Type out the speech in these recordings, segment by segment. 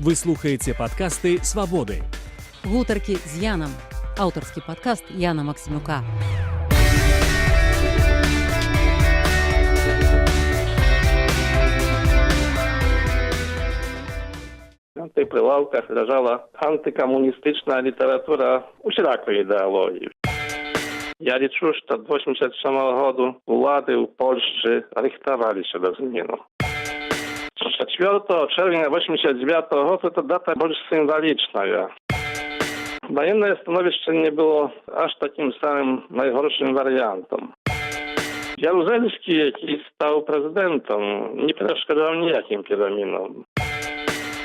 Вы слухаеце падкасты «Свабоды». Гутаркі з Янам. Аўтарскі падкаст Яна Максімюка. На tych прилавках лежала антыкамуністычная літаратура усялякай ідэалогіі. Я лічу, што ад 87 году улады ў Польшчы рыхтаваліся да змену. 4 чэрвеня 89 году это дата больш сімвалічная. Wojenne становішча не было аж такім самым найгоршым варыянтам. Jaruzelski, jaki stał prezydentem, nie przeszkadzał nijakim piraminom.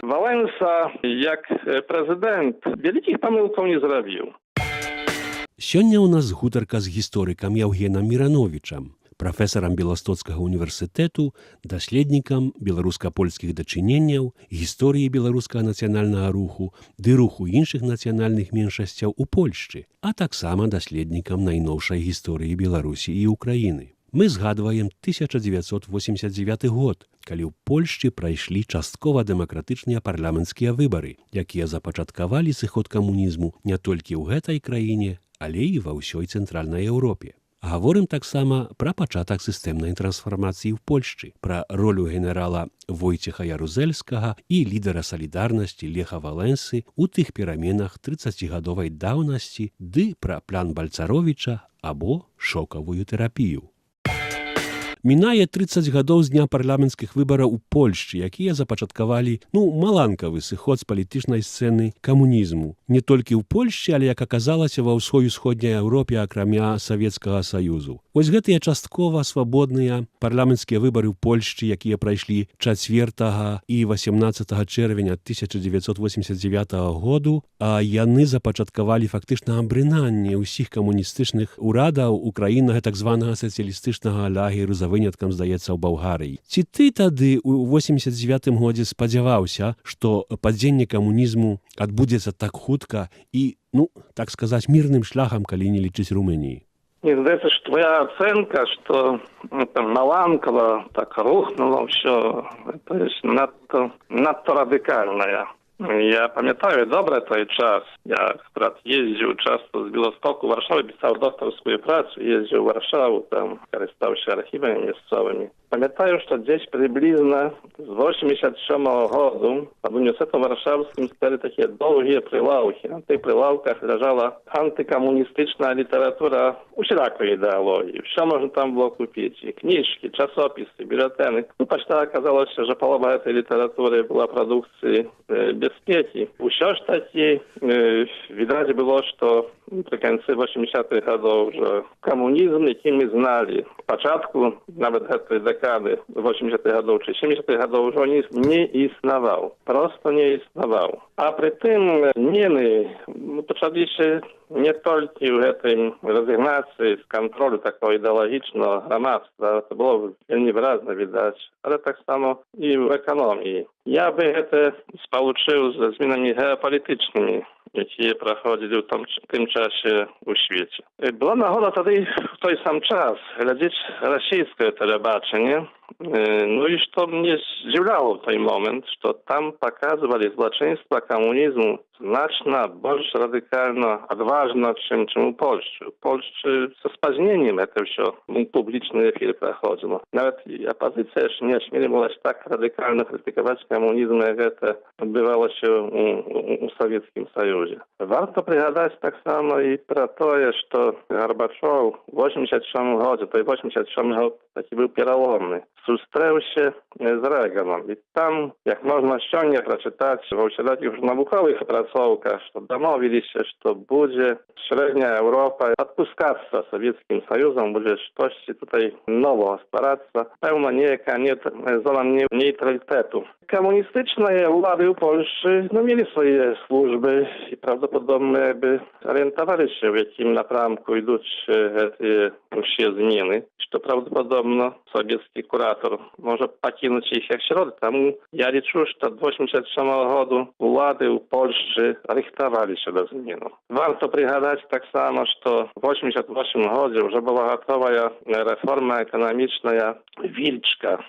Wałęsa, jak prezydent, wielkich pomyłków nie zrobił. Сёння ў нас гутарка з гісторыкам Яўгенам Мірановічам, прафесарам Беластоцкага універсітэту, даследнікам беларуска-польскіх дачыненняў, гісторыі беларускага нацыянальнага руху ды руху іншых нацыянальных меншасцяў у Польшчы, а таксама даследнікам найноўшай гісторыі Беларусі і Украіны. Мы згадваем 1989 год, калі ў Польшчы прайшлі часткова дэмакратычныя парламенцкія выбары, якія запачаткавалі сыход камунізму не толькі ў гэтай краіне, але і ва ўсёй цэнтральнай Еўропе. Гаворым таксама пра пачатак сістэмнай трансфармацыі ў Польшчы, пра ролю генерала Войцеха Ярузельскага і лідара «Салідарнасці» Леха Валэнсы ў тых пераменах 30гадовай даўнасці ды пра план Бальцаровіча або шокавую тэрапію. Мінае 30 гадоў з дня парламенцкіх выбараў у Польшчы, якія запачаткавалі, ну, маланкавы сыход з палітычнай сцэны камунізму. Не толькі ў Польшчы, але, як аказалася, ва ўсёй усходняй Еўропе, акрамя Савецкага Саюзу. Вось гэтыя часткова свабодныя парламенцкія выбары ў Польшчы, якія прайшлі 4 і 18 чэрвеня 1989 году, а яны запачаткавалі фактычна абрынанне ўсіх камуністычных урадаў у краінах так званага сацыялістычнага лагеру, за выняткам, здаецца, ў Балгарыі. Ці ты тады ў 89 годзе спадзяваўся, што падзенне камунізму адбудзецца так хутка і, ну, так сказаць, мірным шляхам, калі не лічыць Румыніі? Мне здаецца, что твоя оценка, что, ну, там маланкава так рухнуло все, это есть надта, надта радыкальная. Я памятаю добра той час. Я akurat jeździł często z Białostoku, Warszawy, pisał doktorską pracę, jeździł w Warszawę, tam korzystał się archiwami miejscowymi. Pamiętaję, że gdzieś przybliżnie z 87 году pod Uniwersytetem Warszawskim stali takie długie прилавки. Na tych прилавках leżała antykomunistyczna literatura усялякой ideologii. Все można tam było kupić. I książki, czasopisy, biuleteny. No, почти оказалось, że połowa tej literatury była produkcji bezpieki. Усё ж таки widać było, że przy końcu 80-х годов, że коммунизм, jaki my znali w początku nawet tej dekady 80-х годов czy 70-х годов, że on nie istniewał. Prosto nie istniewał. A przy tym zmiany poczęli się nie tylko w tej rezygnacji z kontroli takiego ideologicznego gromadztwa, to było wielmi wyraźnie widać, ale tak samo i w ekonomii. Ja by to spoluczył ze zmianami geopolitycznymi, jakie проходили w tym czasie u świecie. Była nagoda wtedy w той sam czas глядеть rosyjskie telebaczenie. No i что mnie zdziwiało w ten moment, że tam pokazywali złoczyństwa komunizmu znacznie больше radykalno, odważno, czym u Polsce. U Polsce ze spóźnieniem to все publiczny efir проходило. Nawet opozycja jeszcze nie ośmieliła się tak radykalnie krytykować komunizm, jak to odbywało się u Sowieckim Sojuzie. Warto przygadać tak samo i pro to, że Gorbaczow w 87 году, to 87 год taki był переломny, сустрэўся з Рэганом. І там, як можна сёння прачытаць ва ўсялякіх навуковых апрацоўках, што дамовіліся, што будзе średnia Europa odpuskаться Sowieckim Sojuzom, będzie штосьці tutaj nowo стараться, pełna niejaka nie, zona neutralitetu. Komunistyczne władze w Polsce, no, mieli swoje służby i prawdopodobnie jakby orientowali się, w jakim napramku idą te все zmiany, что prawdopodobno sowiecki kurator może покинуть ich jak środek. Тому я лічу, що до 87 году władze у Польшчы рыхтаваліся да змену. Warto пригадать так само, что в 88 году уже была готовая реформа экономичная Вильчка,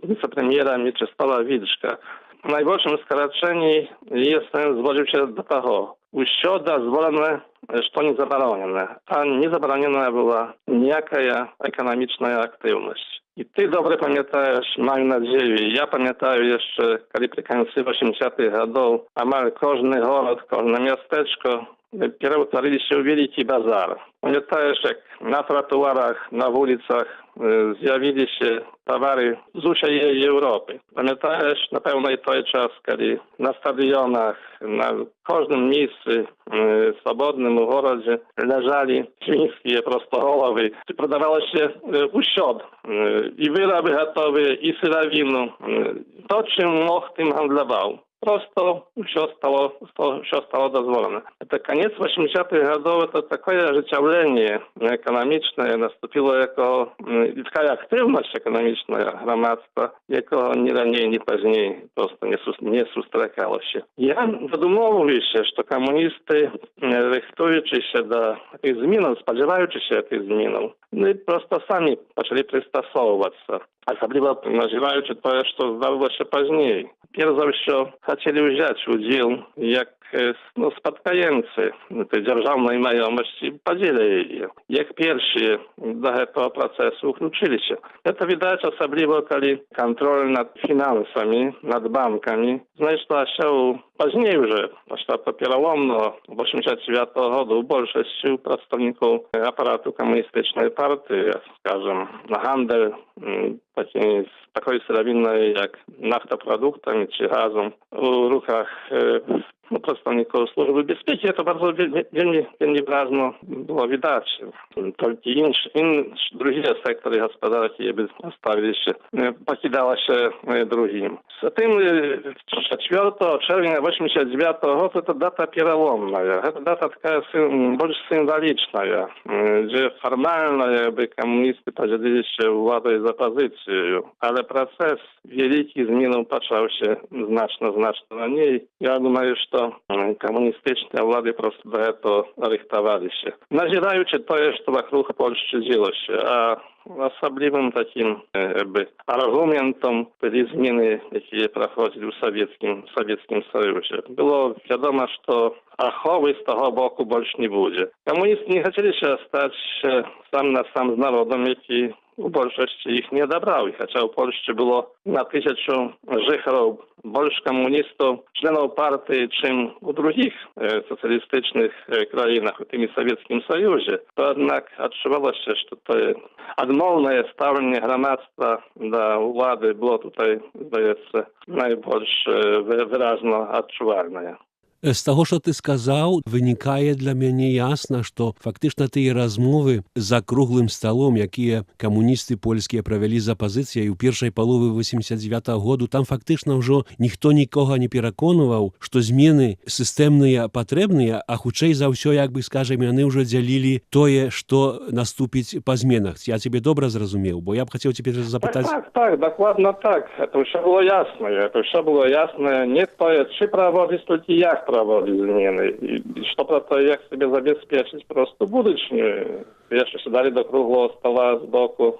вице-премьера Mieczysława Wilczka. У найбольшым скарачэнні яе сэнс зводзіўся да таго: усё дазволена, што не забаронена, а не забароненая была ніякая эканамічная актыўнасць. І ты добра памятаеш, маю надзею, я памятаю яшчэ, калі пры канцы 80-х гадоў амаль кожны горад, кожнае мястэчка пераўтварыліся ў вялікі базар. Памятаеш, як на тратуарах, на вуліцах з'явіліся тавары з усяе Еўропы. Памятаеш, напэўна, і той час, калі на стадыёнах, на кожным miejscu свабодным у горадзе ляжалі свінскія проста головы. Прадавалася ўсё. І вырабы гатовыя, і сыравіну. То, чым мог, тым гандляваў. Просто все стало дозволено. Это конец 80-х годов, это такое ажыццяўленне эканамічнае наступило, якого, і такая актыўнасць эканамічная грамадства, якого ні раней, ні пазней просто не сустракалася. Я задумоўваюся, што камуністы, рыхтуючыся да тых зменаў, спадзяваючыся тых зменаў, ну і просто самі пачалі прыстасоўвацца, асабліва назіраючы тое, што здарылася пазней. Перш за ўсё, хацелі ўзяць удзел як ну, спадкаемцы той дзяржаўнай маёмасці, падзеле яе. Як першыя да гэтага працэсу уключыліся. Это відаць асабліва, калі кантроль над фінансамі, над банкамі знайшлася ў пазней уже, пасля пераломного 89 году, у большасці прадстаўнікоў апарату камуністычнай партыі, скажем, на гандаль такі, з такой сыравінай, як нафтапрадуктамі ці газом, у руках no, прадстаўнікоў службы бяспекі, это bardzo вельмі, вельмі выразна было відаць. Толькі другія сектары гаспадаркі якby ставіліся, пакідалася другім. З тым 4 чэрвеня 89 года это дата пераломная. Гэта дата такая больш сімвалічная, дзе фармальна якby камуністы падзяліліся ўладай з апазіцыяй, але працэс вялікіх зменаў пачаўся значна, значна раней. Я думаю, што камуністычныя ўлады просто да этого рыхтаваліся, назіраючы тое, што вакруг Польшчы дзелася, а асаблівым такім jakby аргументом былі змены, якія праходзілі ў Савецкім Саюзе. Было вядома, што аховы з таго боку больш не будзе. Камуністы не хацелі стаць сам на сам з народам, які у большасці іх не адабраў. І хаця ў Польшчы было на 1000 жыхароў больш камуністаў, членаў партыі, чым у другіх сацыялістычных краінах, у тым і Савецкім Саюзе, то аднак адчувалася, што тое адмоўнае стаўленне грамадства да ўлады было tutaj, здаецца, найбольш выразна адчувальнае. З таго, што ты сказаў, вынікае для мяне ясна, што фактычна тыя размовы за круглым сталом, якія камуністы польскія правялі з апазіцыяй у першай паловы 89 -го году, там фактычна ўжо ніхто нікога не пераконваў, што змены сістэмныя патрэбныя, а хутчэй за ўсё, як бы скажем, яны ўжо дзялілі тое, што наступіць па зменах. Я цябе добра зразумеў? Бо я б хацеў цяпер запытаць. Так, дакладна так. Это ўсё было ясна. Это ўсё было ясна. Не тое, ці праводзіць, толькі як праводзіць змены. І што пра то, як сабе забяспечыць просто будучыню. Яшчэ сядалі до круглого стола з боку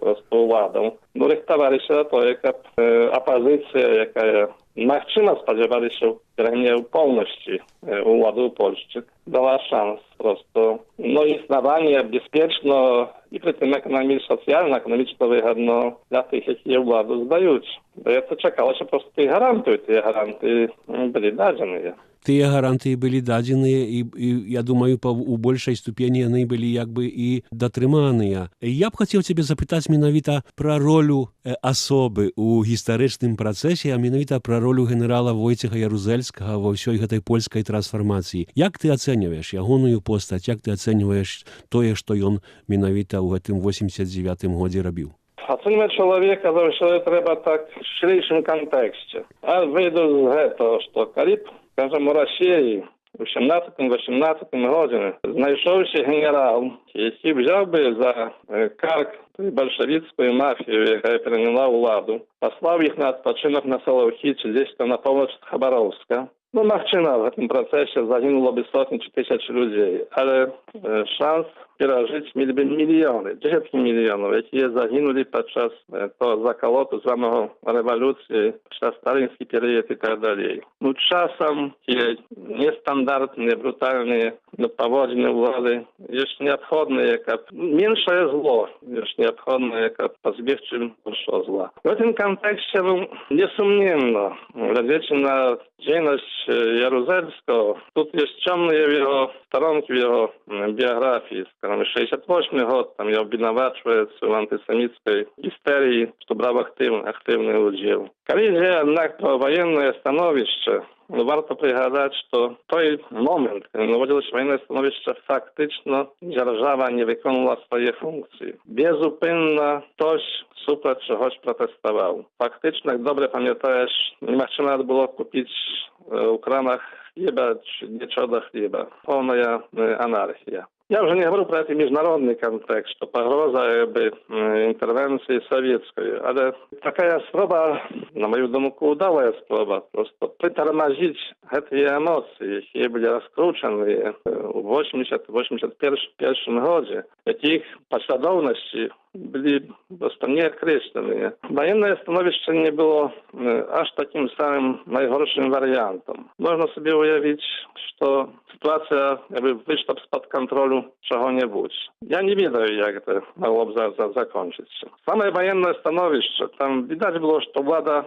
просто уладаў. Ну, рыхтаваліся да тое, каб апазіцыя, якая, магчыма, спадзяваліся, пераймее ў поўнасці уладу ў Польшчы, дала шанс просто, no, існавання бяспечна і пры тым эканамічна, сацыяльна, эканамічна выгадна для тых, якія ўладу здаюць. Здаецца, чакалася просто тых гарантый, тыя гарантыі былі дадзеныя. Тыя гарантыі былі дадзеныя і я думаю, у большай ступені яны былі як бы і датрыманыя. Я б хацеў цябе запытаць менавіта пра ролю асобы у гістарычным працэсе, а менавіта пра ролю генерала Войцеха Ярузельскага ва ўсёй гэтай польскай трансфармацыі. Як ты ацэньваеш ягоную постаць, як ты ацэньваеш тое, што ён менавіта ў гэтым 89 годзе рабіў? Ацэньваць чалавека заўсёды трэба так в шырэйшым кантэксце. А выйду з гэтага, што калі б, скажем, у Расіі у 17-18 годзе знайшоўся генерал, які взяў бы за карк ту бальшавіцкую мафію, якая пераняла ўладу, паслаў іх на адпачынак на Салаўкі ці дзесь там на поўнач Хабароўска. Ну, магчыма, в гэтым працэсе загінула бы сотні ці тысячы людзей, але шанс перажыць мелі бы мільёны, дзесяткі мільёнаў, якія загінулі падчас того закалоту, званого рэвалюцыі, падчас сталінскі перыяд і так далей. Ну, часам тыя нестандартныя, брутальныя паводзіны ўлады ёсць неабходныя, каб меншае зло ёсць неабходнае, каб пазбегчы большого зла. В гэтым кантэксце, ну, несумненна, глядзячы на дзейнасць Ярузельского, тут ёсць цёмныя его старонкі в его біяграфіі, скажем, 68 год, там его абвінавачваюць у антысеміцкай істэрыі, што браў актыўны удзел. Калі ідзе, аднак, пра ваеннае становішча, ну, warto пригадать, что той момент, когда наводилось военное становище, фактично держава не виконувала свої функції. Безупинно хтось супроть чогось протестував. Фактично, як добре пам'ятаєш, немагчыма було купити у крамах хліба чи нічого до хліба. Повна анархія. Я вже не говорю про цей міжнародний контекст, що погроза якби інтервенції советської, але така спроба, на мою думку, удалая спроба, просто притормозить эти эмоции, які були розкручені у 80-81 году, яких послідовності были просто неокресленные. Военное становище не было аж таким самым найгоршим вариантом. Можно себе уявить, что ситуация jakby wyszła spod kontrolu чего-нибудь. Я не ведаю, jak это могло бы закончиться. Самое военное становище, там видать было, что влада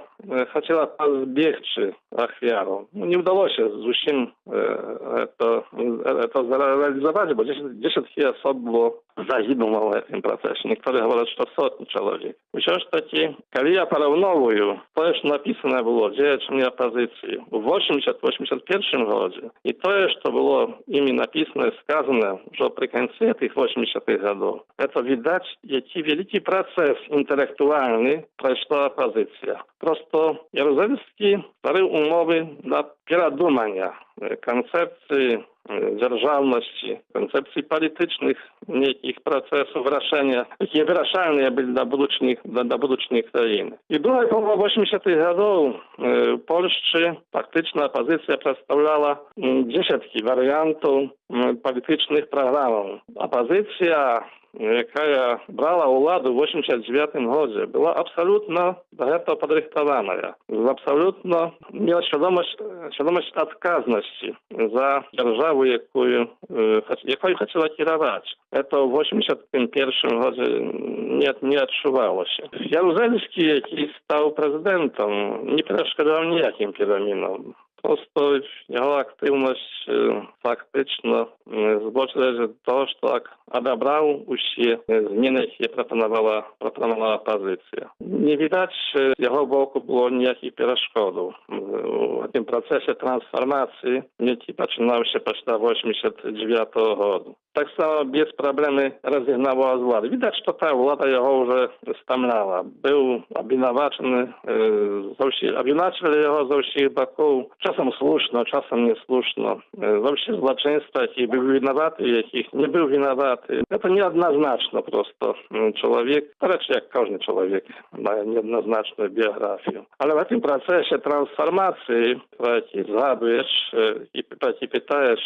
хотела позбегчы ахвяру. Ну, не удалось зусім это зреализовать, бо десятки особ было загинуло в этом процессе. Некоторые говорят, что сотни человек. Усё ж таки, калі я параўноўваю тое, што написано было дзеячамі апозіцыі ў 80-81 годзе, і тое, што было імі написано і сказано ўжо пры канцы тых 80-х гадоў, это відаць, які вялікі працэс інтэлектуальны прайшла апозіцыя. Просто Ярузельскі стварыў умовы для перадумання канцэпцыі дзяржаўнасці, канцэпцый палітычных нейкіх працэсаў вырашэння, якія вырашальныя былі для будучыні краіны. І другая палова 80-х гадоў у Польшчы фактычна апазіцыя прадстаўляла дзесяткі варыянтаў палітычных праграмаў. Апазіцыя, якая брала ўладу ў 89 годзе, была абсалютна да гэтага падрыхтаваная. Абсалютна мела свядомасць адказнасці за дзяржаву, якой хацела кіраваць. Это ў 81 годзе не адчувалася. Ярузельскі, які стаў прэзідэнтам, не перашкаджаў ніякім пераменам. Просто яго актыўнасць фактычна збочылася з того, што адабраў усе змены, якія прапанавала апазіцыя. Не відаць, з яго боку было ніякіх перашкодаў у гэтым працэсе трансфармацыі, які пачынаўся пасля 89 году. Таксама без праблемы рэзігнаваў з улады. Відаць, што та ўлада яго ўжо стамляла. Быў абвінавачаны, абвінавачвалі яго з усіх бакоў, часам слушна, часам неслушна. За ўсе злачынства, якіх быў вінаваты, якіх не быў вінаваты. Это неадназначна просто. Чалавек, дарэчы, як кожны чалавек, мае неадназначную біяграфію. Але в гэтым працэсе трансфармацыі, пра які згадуеш і пра які пытаеш,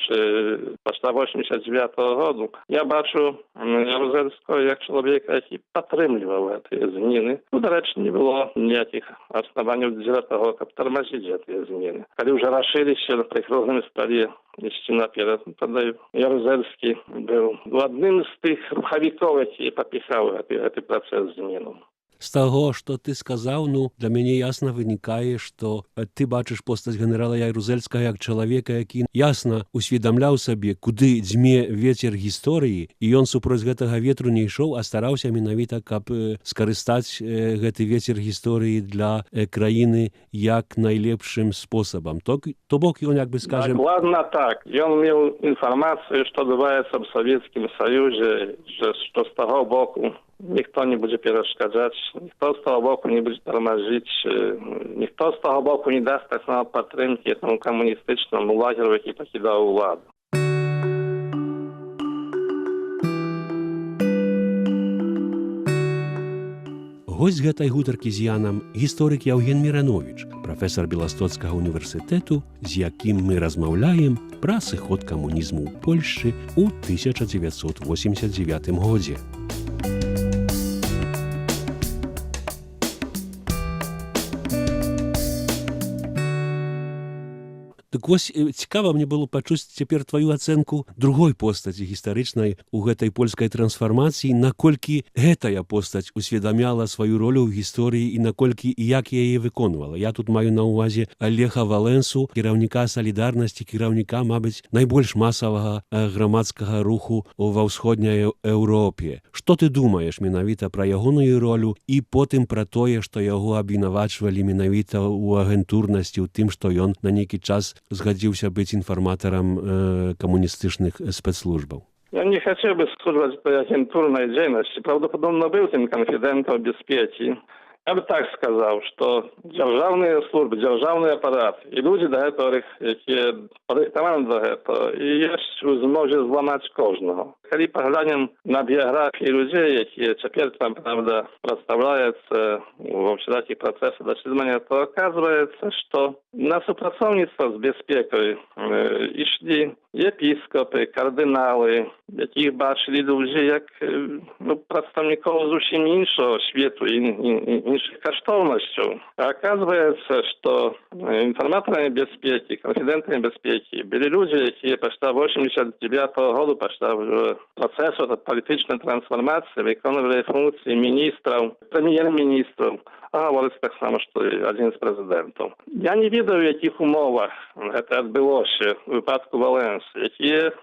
пасля 89 году, я бачу Ярузельского як чалавека, які падтрымліваў гэтыя змены. Ну, дарэчы, не было ніякіх аснаванняў для таго, каб тармазіць гэтыя змены. Калі ўжо рашыліся пры круглым стале ісці наперад, тады Ярузельскі быў адным з тых рухавікоў, які папіхаў гэты працэс змену. З таго, што ты сказаў, ну, для мяне ясна вынікае, што ты бачыш постаць генерала Ярузельскага як чалавека, які ясна усведамляў сабе, куды дзьме вецер гісторыі, і ён супроць гэтага ветру не ішоў, а стараўся менавіта, каб скарыстаць гэты вецер гісторыі для краіны як найлепшым спосабам. То бок ён, як бы скажем. Дакладна так. Ён меў інфармацыю, што адбываецца ў Савецкім Саюзе, што з таго боку ніхто не будзе перашкаджаць, ніхто з таго боку не будзе тармазіць, ніхто з таго боку не даст таксама падтрымкі этому камуністычнаму лагеру, які пакідаў уладу. Госць гэтай гутаркі з Янам — гісторык Яўген Мірановіч, прафесар Беластоцкага універсітэту, з якім мы размаўляем пра сыход камунізму ў Польшчы ў 1989 годзе. Дык вось, цікава мне было пачуць цяпер тваю ацэнку другой постаці гістарычнай у гэтай польскай трансфармацыі, наколькі гэтая постаць усведамляла сваю ролю ў гісторыі і наколькі і як яе выконвала. Я тут маю на ўвазе Леха Валэнсу, кіраўніка Салідарнасці, кіраўніка, мабыць, найбольш масавага грамадскага руху ва ўсходняй Еўропе. Што ты думаеш менавіта пра ягоную ролю і потым пра тое, што яго абвінавачвалі менавіта ў агентурнасці, ў тым, што ён на нейкі час згадзіўся быць інфарматарам камуністычных спецслужбаў? Ja nie chciałbym służyć tej agenturnej działalności. Prawdopodobnie był tym konfidentem bezpieki. Ja by tak сказал, что дзяржаўныя службы, дзяржаўны апарат і людзі, да которых, якія падрыхтаваны до гэтага, і ёсць у змозе зламаць кожнага. Калі паглянем на біяграфіі людзей, якія цяпер там, правда, прадстаўляюцца ва ўсялякіх працэсах даследавання, то оказывается, что на супрацоўніцтва з бяспекай ішлі епіскопы, кардыналы, якіх бачылі людзі як ну, прадстаўнікоў зусім іншага свету і іншых каштоўнасцяў. А оказывается, что інфарматарамі бяспекі, канфідэнтамі бяспекі былі людзі, якія пасля 89 году, пасля ўжо працэсу палітычнай трансфармацыі выконвалі функцыі міністраў, прэм'ер-міністраў, а гаворыцца таксама, што і адзін з прэзідэнтаў. Я не ведаю, у якіх умовах гэта адбылося у выпадку Валэнсы, якія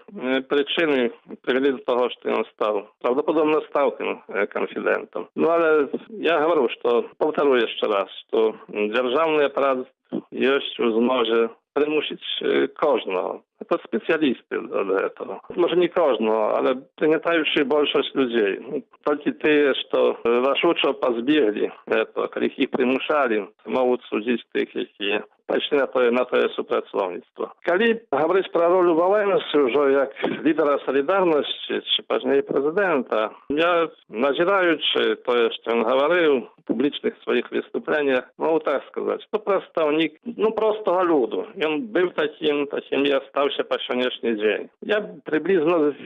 прычыны прывялі да таго, што ён стаў, правдападобна, стаў тым канфідэнтам. Ну, але я гавару, што, паўтару яшчэ раз, што дзяржаўны апарат ёсць у змозе прымусіць кожнага. To specjalisty do этого. Może nie кожного, ale прыгнетаючы большасць людзей. Толькі тыя, што рашуча пазбеглі этого, калі іх прымушалі, могуць судзіць тых, якія пайшлі на тое супрацоўніцтва. Калі гаварыць пра ролю Валэнсы ўжо як лідара Салідарнасці ці пазней прэзідэнта, я, назіраючы тое, што ён гаварыў у публічных сваіх выступленнях, могу так сказаць, што прадстаўнік, ну, простага люду. Ён быў такім, такім і астаўся па сённяшні дзень. Я прыблізна,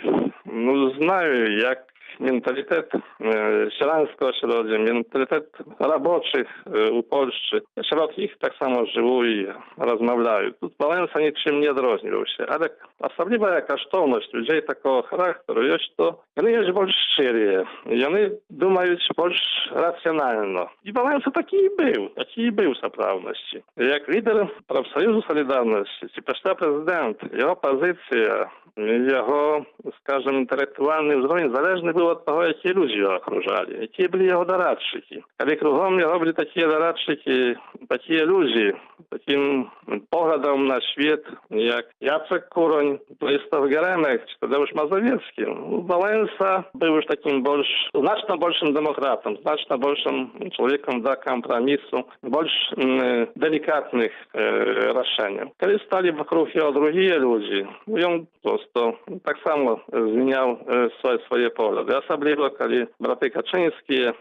ну, знаю, як менталітэт сялянскага асяроддзя, менталітэт рабочых у Польшчы. Сярод іх таксама жыву і размаўляю. Тут Валэнса нічым не адрозніваўся. Але асаблівая каштоўнасць людзей такога характару ёсць, што яны ёсць больш шчырыя, яны думаюць больш рацыянальна. І Валэнса такі і быў, такі і быў сапраўднасці. Як лідар прафсаюзу Салідарнасці ці пасля прэзідэнт, яго пазіцыя, яго, скажем, інтэлектуальны ўзровень залежны быў ад таго, якія людзі яго акружалі, якія былі яго дарадчыкі. Калі кругом яго былі такія дарадчыкі, такія людзі, такім поглядам на свет, як Jacek Kuroń, Krzysztof Geremek czy Tadeusz Mazowiecki. Wałęsa był już takim больш, znacznie большим demokratą, znacznie большим człowiekiem do kompromisu, больш delikatnych рашэнняў. Калі сталі вокруг яго другія людзі, ён просто так само змяняў свае погляды. Асабліва, калі браты Качынскія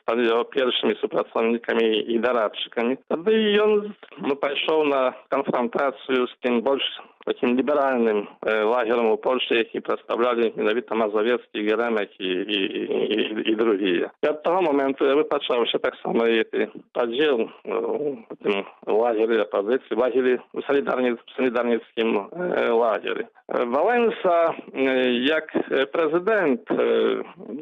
сталі яго першымі супрацоўнікамі і дарадчыкамі. Тады ён, ну, пайшоў на канфрантацыю з тым больш такім ліберальным лагерам у Польшчы, які прадстаўлялі менавіта Мазавецкі, Геремек і другія. І ад таго моменту пачаўся таксама і падзел у тым лагеры апазіцыі, лагеры у салідарніцкім лагеры. Вałęsa jak prezydent,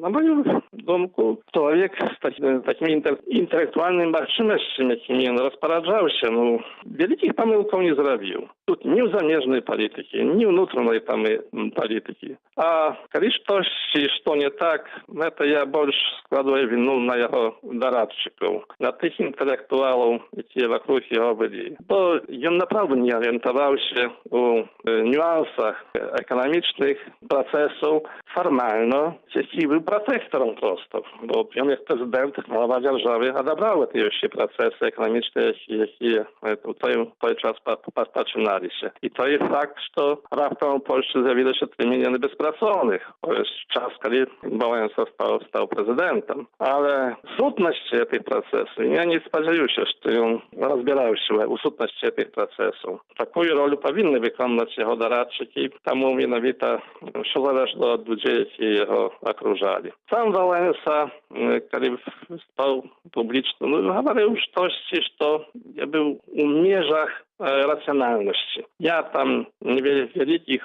na moją думку, człowiek z takimi intelektualnymi магчымасцямі, jakimi on rozporządzał się, no, wielkich pomyłków nie zrobił. Тут ні ў замежнай палітыкі, ні ўнутранай палітыкі. А калі штосьці, што не так, это я больш складваю віну на яго дарадчыкаў, на тых інтэлектуалаў, якія вакруг яго былі. Бо ён направду не арыентаваўся у нюансах эканамічных працэсаў фармальна, які быў пратэктарам проста. Бо ён як прэзідэнт, глава дзяржавы, адабраў гэтыя ўсе працэсы эканамічныя, якія ў той час пачыналіся. І той Факт, што раптам у Польшчы з'явілася 3 мільёны беспрацоўных. То есть час, калі Вałęsa стаў прэзідэнтам. Але сутнасці гэтых працэсаў я не спадзяюся, што ён разбіраўся у сутнасці гэтых працэсаў. Такую ролю павінны выконваць яго дарадчыкі, таму менавіта ўсё залежала ад людзей, якія яго акружалі. Сам Вałęsa, калі выступаў публічна, ну, гаварыў штосьці, што я быў у межах racjonalności. Ja tam wielkich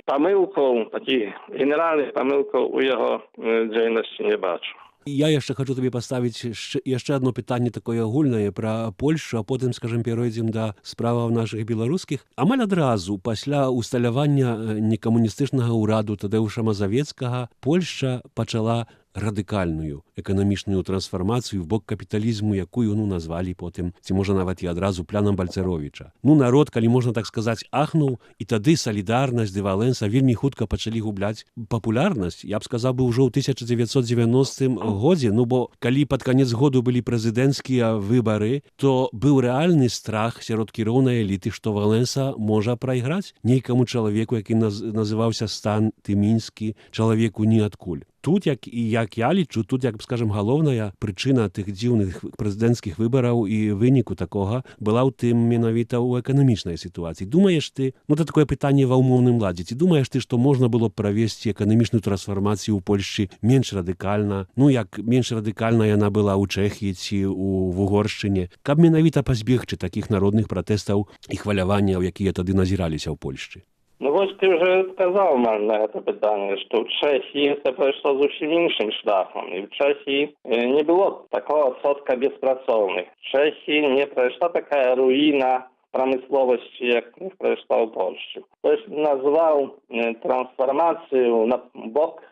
pomyłków, takich generalnych pomyłków u jego działalności nie baczę. Я яшчэ хочу табе паставіць яшчэ одно пытанне такое агульнае пра Польшу, а потым, скажем, перайдзем да справаў нашых беларускіх. Амаль адразу пасля усталявання некамуністычнага ўраду Тадэуша Мазавецкага Польшча пачала радыкальную эканамічную трансфармацыю в бок капіталізму, якую, ну, назвалі потым, ці можа нават і адразу, планам Бальцаровіча. Ну, народ, калі можна так сказаць, ахнуў, і тады Салідарнасць ды Валенса вельмі хутка пачалі губляць папулярнасць. Я б сказаў бы, ўжо ў 1990 годзе, ну бо калі пад канец году былі прэзідэнцкія выбары, то быў рэальны страх сярод кіроўнай эліты, што Валенса можа прайграць нейкаму чалавеку, які называўся Стан Тымінскі, чалавеку ніадкуль. Тут, як і як я лічу, тут, як скажем, галоўная прычына тых дзіўных прэзідэнцкіх выбараў і выніку такога была ў тым менавіта ў эканамічнай сітуацыі. Думаеш ты, ну, это такое пытанне ва ўмоўным ладзе, ці думаеш ты, што можна было б правесці эканамічную трансфармацыю ў Польшчы менш радыкальна, ну, як менш радыкальна яна была ў Чэхіі ці ў Угоршчыне, каб менавіта пазбегчы такіх народных пратэстаў і хваляванняў, якія тады назіраліся ў Польшчы? Ну вось ты ўжо сказаў на гэта пытанне, што ў Чэхіі это прайшло зусім іншым шляхам. І ў Чэхіі не было такого адсотка беспрацоўных. В Чэхіі не прайшла такая руіна прамысловасці, як прайшла ў Польшчы. То есть назваў трансфармацыю на бок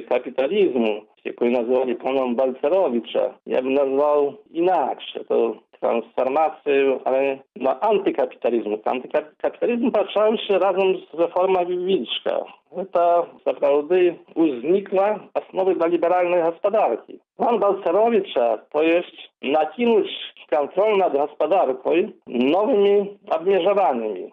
капіталізму, якую назвалі планам Balcerowicza, ja bym nazwał inaczej. To transformację, ale na antykapitalizmu. Antykapitalizm patrzał się razem z reformą Wilczka. To naprawdę uznikła osnowy dla liberalnej gospodarki. Plan Balcerowicza to jest nakinąć kontrolę nad gospodarką nowymi obmierzowaniami.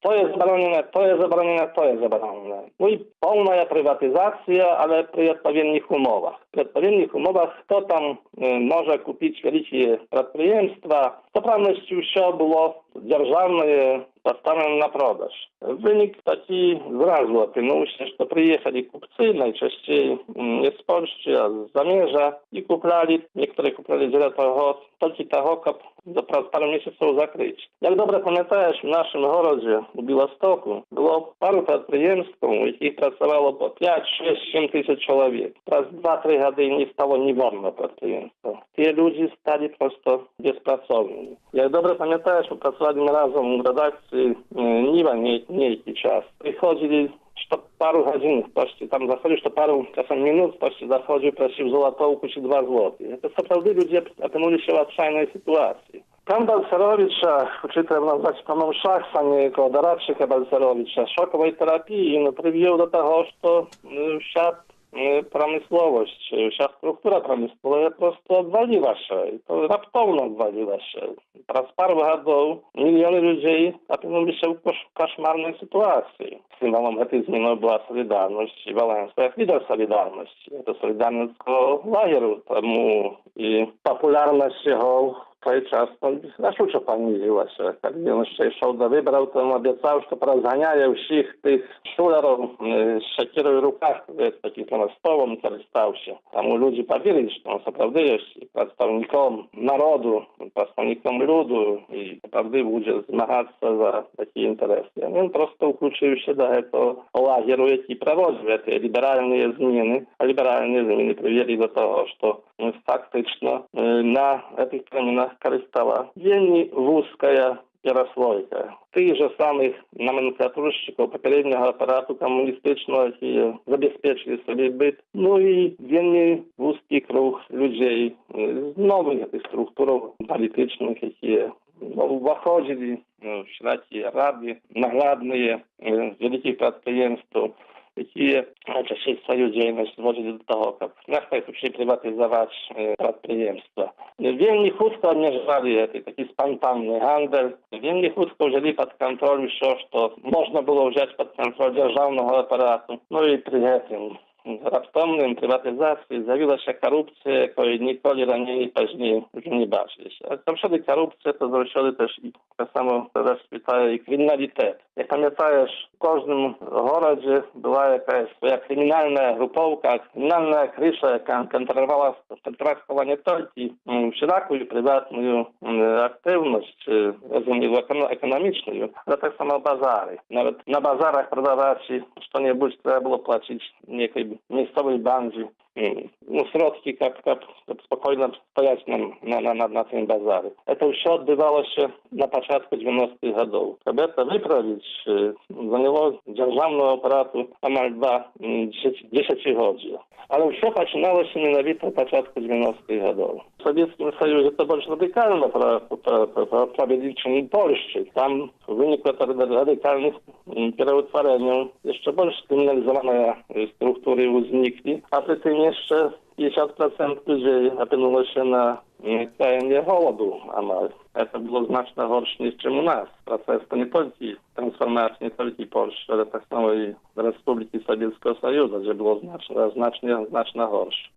To jest zabronione, to jest zabronione, to jest zabronione. No i pełna prywatyzacja, ale przy odpowiednich umowach. Przy odpowiednich umowach kto tam może kupić wielkie przedsiębiorstwa. To prawność все było dzierżawne, postawione na продаж. Wynik taki zrazu opinął się, że przyjechali kupcy, najczęściej nie z Polski, a z zamierza i kuplali, niektóre kuplali dla tego, tylko tego, kab za parę miesięcy zakryć. Jak dobrze pamiętasz, w naszym gorodzie, u Białostoku, było paru przedsiębiorstw, u jakich pracowało po 5, 6, 7 tysięcy człowiek. Przez 2-3 godziny nie stało ni wolno przedsiębiorstwa. Te ludzie stali prosto bezpracowni. Jak dobrze pamiętasz, pracowali razem w redakcji Niwa niejaki czas. Przychodzili что пару godzin ktoś tam zachodził, что пару czasem minut ktoś zachodził, prosił złotówку czy 2 złote. To naprawdę ludzie opanuli się w odczajnej sytuacji. Pan Balcerowicza, uczytel nazwać panem Szachsa, niejako doradczyka Balcerowicza, szokowej terapii, no, przywiódł do tego, że wся промисловость, вся структура промисловая просто обвалила się. I to raptowno obwaliła się. Przez parę годов miliony ludzi opanuli się w koszmarnej sytuacji. Symbolem tej zmiany była Solidarność i Wałęsa jak lider Solidarności. To Solidarność lageru, temu i popularność jego той час рашуча панізілася. Калі ён яшчэ ішоў да выбараў, то ён абяцаў, што паразганяе ўсіх тых шулераў з шакірай у руках, такім столом карыстаўся. Таму людзі паверылі, што ён сапраўды ёсць прадстаўніком народу, прадстаўніком люду і сапраўды будзе змагацца за такія інтарэсы. Ён проста ўключыўся да гэтага лагеру, які праводзіў гэтыя ліберальныя змены. А ліберальныя змены прывялі да таго, што фактычна на гэтых пераменах карыстала вельмі вузкая пераслойка. Тых же самых номенклатурщикаў папярэдняга апарату камуністычнага, якія забяспечылі сабе быт, ну і вельмі вузкі круг людзей з новых гэтых структураў палітычных, якія уваходзілі ў шырокія рады, наглядныя вялікіх прадпрыемстваў. Якія найчасцей сваю дзейнасць зводзілі да таго, каб як найхутчэй прыватызаваць прадпрыемства. Вельмі хутка абмежавалі гэты такі спантанны гандаль, вельмі хутка ўзялі пад кантроль усё, што можна было ўзяць пад кантроль дзяржаўнага апарату. Ну і пры гэтым раптоўным прыватызацыі з'явілася карупцыя, якой ніколі раней і пазней ужо не бачыліся. А заўсёды карупцыя то заўсёды też i tak samo rozkwitaje i kryminalitet. Jak pamiętasz, w każdym gorodzie była jakaś swoja kryminalna grupowka, kryminalna krysza, jaka kontrolowała nie tylko wszelaką prywatną aktywność, rozumiem, ekonomiczną, ale tak samo bazary. Nawet na bazarach prodawać, co-niebudź trzeba było płacić niekiej miejscowej bandzie no, środki, kab spokojnie стоять na tym bazarze. To все odbywało się na początku 90-ch lat. Aby to wyprawić, zajęło dzierżawnego aparatu niemal 2 dziesięciogodzia. Ale все починалося менавіта на початку 90-х годов. В Советском Союзе это больше радикально провели, чем в Польше. Там в wyniku radykalnych переутворeń jeszcze больше kryminalizowane struktury uznikli, a przy tym jeszcze 50% ludzi opinęło się na krajnie głodu amal. To było znacznie gorsze niż czym u nas. Proces to nie tylko transformacji, nie tylko Polski, ale tak samo i Republiki Sowieckiego Союза, gdzie było znacznie, znacznie, znacznie gorsze.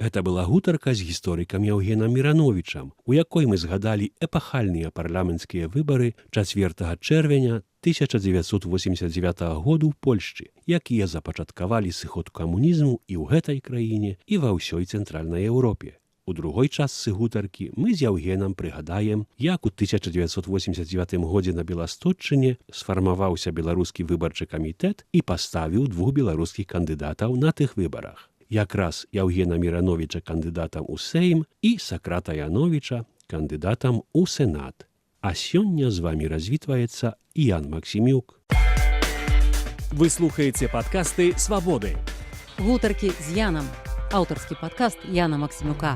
Гэта была гутарка з гісторыкам Яўгенам Мірановічам, у якой мы згадалі эпахальныя парламенцкія выбары 4 чэрвеня 1989 году ў Польшчы, якія запачаткавалі сыход камунізму і ў гэтай краіне, і ва ўсёй Цэнтральнай Еўропе. У другой частцы гутаркі мы з Яўгенам прыгадаем, як у 1989 годзе на Беласточчыне сфармаваўся беларускі выбарчы камітэт і паставіў двух беларускіх кандыдатаў на тых выбарах. Якраз Яўгена Мірановіча кандыдатам у Сейм і Сакрата Яновіча кандыдатам у Сенат. А сёння з вамі развітваецца Ян Максімюк. Вы слухаеце падкасты «Свабоды». Гутаркі з Янам. Аўтарскі падкаст Яна Максімюка.